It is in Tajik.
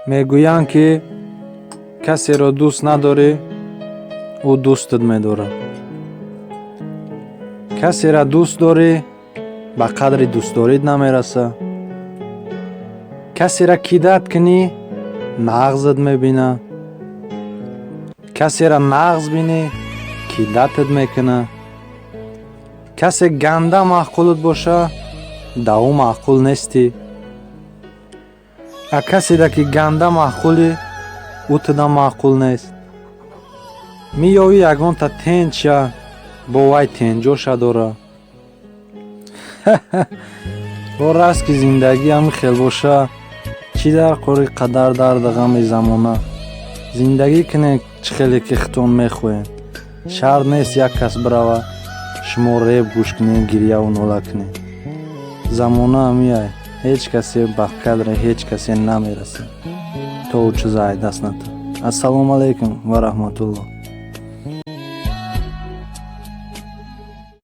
Мегӯянд, ки касеро дӯст надорӣ, ӯ дӯстат медорад. Касеро дӯст дорӣ, ба қадри дӯстдорит намерасад. Касеро кидать кунӣ, нағзат мебинад. Касеро нағз бинӣ, кидать ат мекунад. Касе ганда маъқулат боша, да ӯ маъқул нестӣ. А каседа ки ганда маъқулӣ, ӯ туда маъқул нест. Меёвӣ ягонта тенча, бо вай тенҷоша дора. Бо раст ки зиндагӣ ҳамин хел боша, чӣ дар кори қадар дарду ғами замона? Зиндагӣ кунед, чӣ хеле ки худтон мехоҳед. Шарт нест як кас бирава, шумо реп гӯш кунед, гирьяву нола кунед. Замона ҳамияй, ҳеҷ касе ба қадри ҳеҷ касе намерасад, то ӯ чиза ай даст натад. Ассалому алайкум ва раҳматуллоҳ.